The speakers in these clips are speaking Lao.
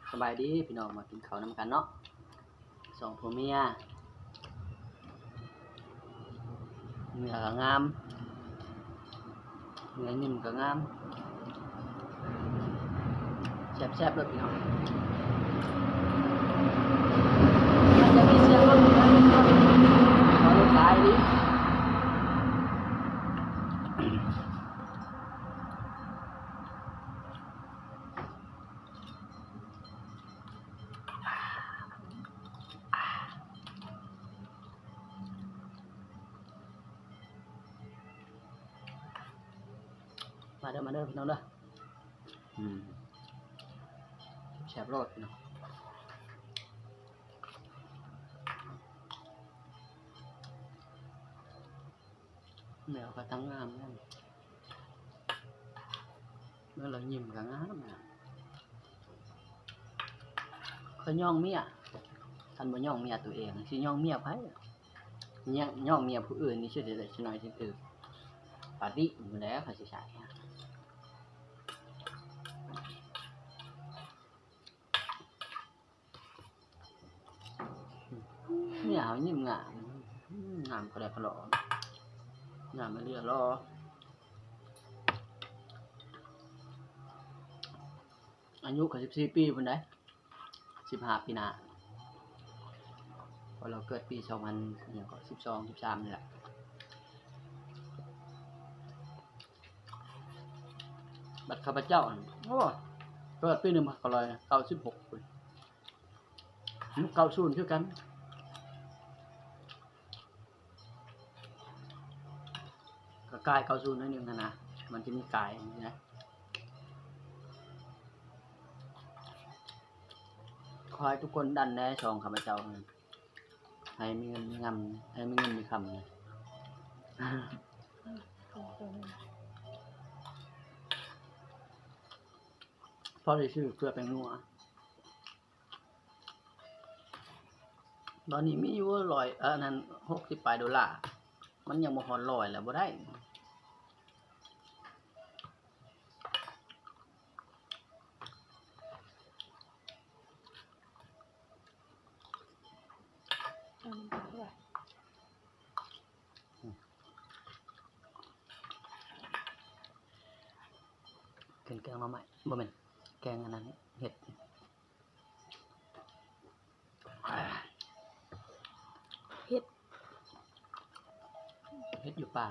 ສະບາຍດີພີ່ນ້ອງ ມາກິນເຂົ້ານຳກັນເນາະ ສອງຜົວເມຍ. ເນື້ອກໍງາມ ເນື້ອນິ້ມກໍງາມ ແຊບໆ ເລີຍພີ່ນ້ອງ. ມັນຈະມີສຽງລົດ ເພາະລົດຫຼາຍອີ່ຫຼີ. ມາເດີ ມາເດີພີ່ນ້ອງເດີ. ອືມ ແຊບໂລດພີ່ນ້ອງ. ແມວກໍຕັ້ງງາມນຳ ເບິ່ງແລ້ວຍິ້ມກໍງາມນະ. ຂ້ອຍຍ້ອງເມຍ ຄັນບໍ່ຍ້ອງເມຍຕົວເອງ ຊິຍ້ອງເມຍໃຜ? ຍ້ອງ ຍ້ອງເມຍຜູ້ອື່ນນີ້ຊິໄດ້ ຊິໜ້ອຍຊິຖືກປາດິພຸ້ນແຫຼະ ຂ້ອຍຊິໃຊ້. ເມຍເຮົາຍິ້ມງາມ ງາມກະແດກະຫຼໍ ງາມອີ່ຫຼີຫຼໍ. ອາຍຸກໍສິບສີ່ປີພຸ້ນໃດ໋ ສິບຫ້າປີໜ້າ ເພາະລາວເກີດປີສອງພັນ ຫຍັງເກາະ ສິບສອງ ສິບສາມນີ້ແຫຼະ. ບັດຂ້າພະເຈົ້າຫັ້ນ ໂອ້ ເກີດປີໜຶ່ງພັນເກົ້າຮ້ອຍເກົ້າສິບຫົກພຸ້ນ ຍຸກເກົ້າສູນຄືກັນ ກໍກາຍເກົ້າສູນໜ້ອຍໜຶ່ງຫັ້ນນະ ມັນຈະມີກາຍນີ້ນະ. ຂໍໃຫ້ທຸກຄົນດັນແດ່ຊ່ອງຂ້າພະເຈົ້າ ໃຫ້ມີເງິນມີງຳ ໃຫ້ມີເງິນມີຄຳ. ພໍໄດ້ຊື້ເກືອແປ້ງນົວ ຕອນນີ້ມີຢູ່ຮ້ອຍ ອັນນັ້ນ ຫົກສິບປາຍໂດລາ ມັນຍັງບໍ່ຮອດຮ້ອຍແລ້ວ ບໍ່ໄດ້. ກິນແກງໜໍ່ໄມ້ ບໍ່ແມ່ນ ແກງອັນນັ້ນ ເຫັດ ເຫັດ ເຫັດຢູ່ປ່າ.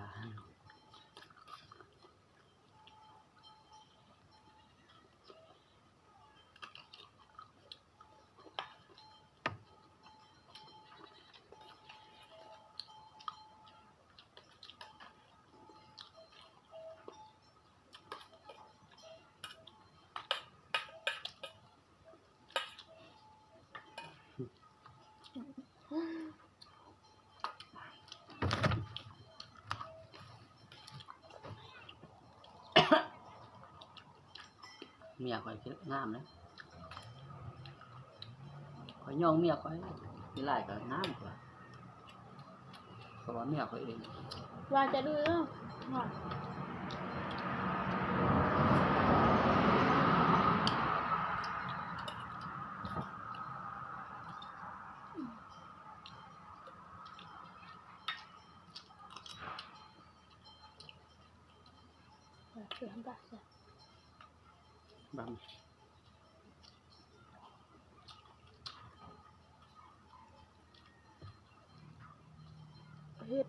ເມຍຂ້ອຍງາມເດ້ ຂ້ອຍຍ້ອງເມຍຂ້ອຍ ຂີ້ຮ້າຍກໍງາມກວ່າ ເພາະວ່າເມຍຂ້ອຍເອງ ວ່າຈະດື້ເນາະ ວ່າຄືຫັ້ນ ບາງ ເຮັດ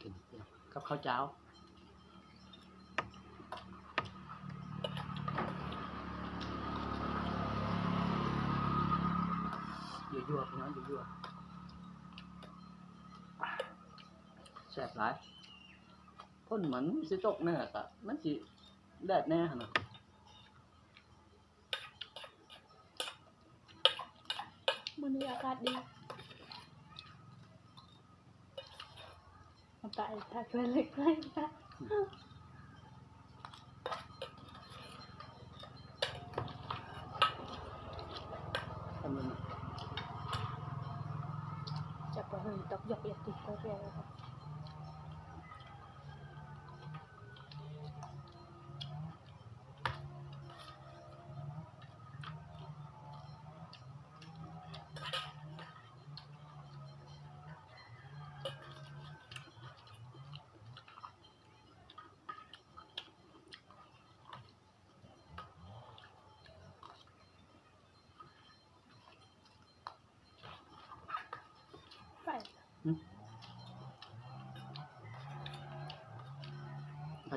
ກິນກັບເຂົ້າຈ້າວ ຍົວໆ ພີ່ນ້ອງ ຍົວໆ ແຊບຫຼາຍ. ຝົນມັນຊິຕົກແນ່ ກະມັນຊິແດດແນ່ຫັ້ນນະ. ມື້ນີ້ອາກາດດີ ມາຕາຍຖ້າເພື່ອນເລັກນ້ອຍ ຈະບໍ່ເຫັນຕອກຢອກຢາກຕິດກໍແກ່.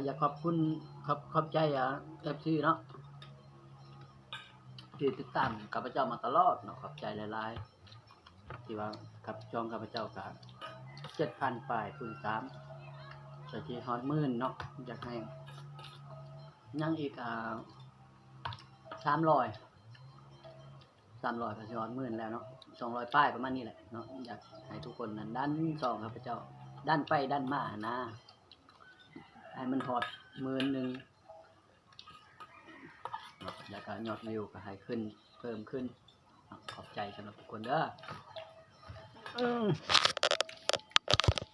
ຢາກຂອບຄຸນ ຂອບ ຂອບໃຈ ອາ ເອັຟຊີ ເນາະ ທີ່ຕິດຕາມຂ້າພະເຈົ້າມາຕະຫຼອດເນາະ. ຂອບໃຈຫຼາຍໆ ທີ່ວ່າກັບຊ່ອງຂ້າພະເຈົ້າກະເຈັດພັນປາຍຄູນສາມ ກະຊິຮອດໝື່ນເນາະ. ຢາກໃຫ້ຍັງອີກ ອາ ສາມຮ້ອຍ ສາມຮ້ອຍກະຊິຮອດໝື່ນແລ້ວເນາະ ສອງຮ້ອຍປາຍປະມານນີ້ແຫຼະເນາະ. ຢາກໃຫ້ທຸກຄົນນັ້ນດັນຊ່ອງຂ້າພະເຈົ້າ ດັນໄປດັນມາຫັ້ນນາ ໃຫ້ມັນຮອດໝື່ນໜຶ່ງເນາະ ແລ້ວກະຍອດວິວກະໃຫ້ຂຶ້ນ ເພີ່ມຂຶ້ນເນາະ. ຂອບໃຈສຳລັບທຸກຄົນເດີ. ອືມ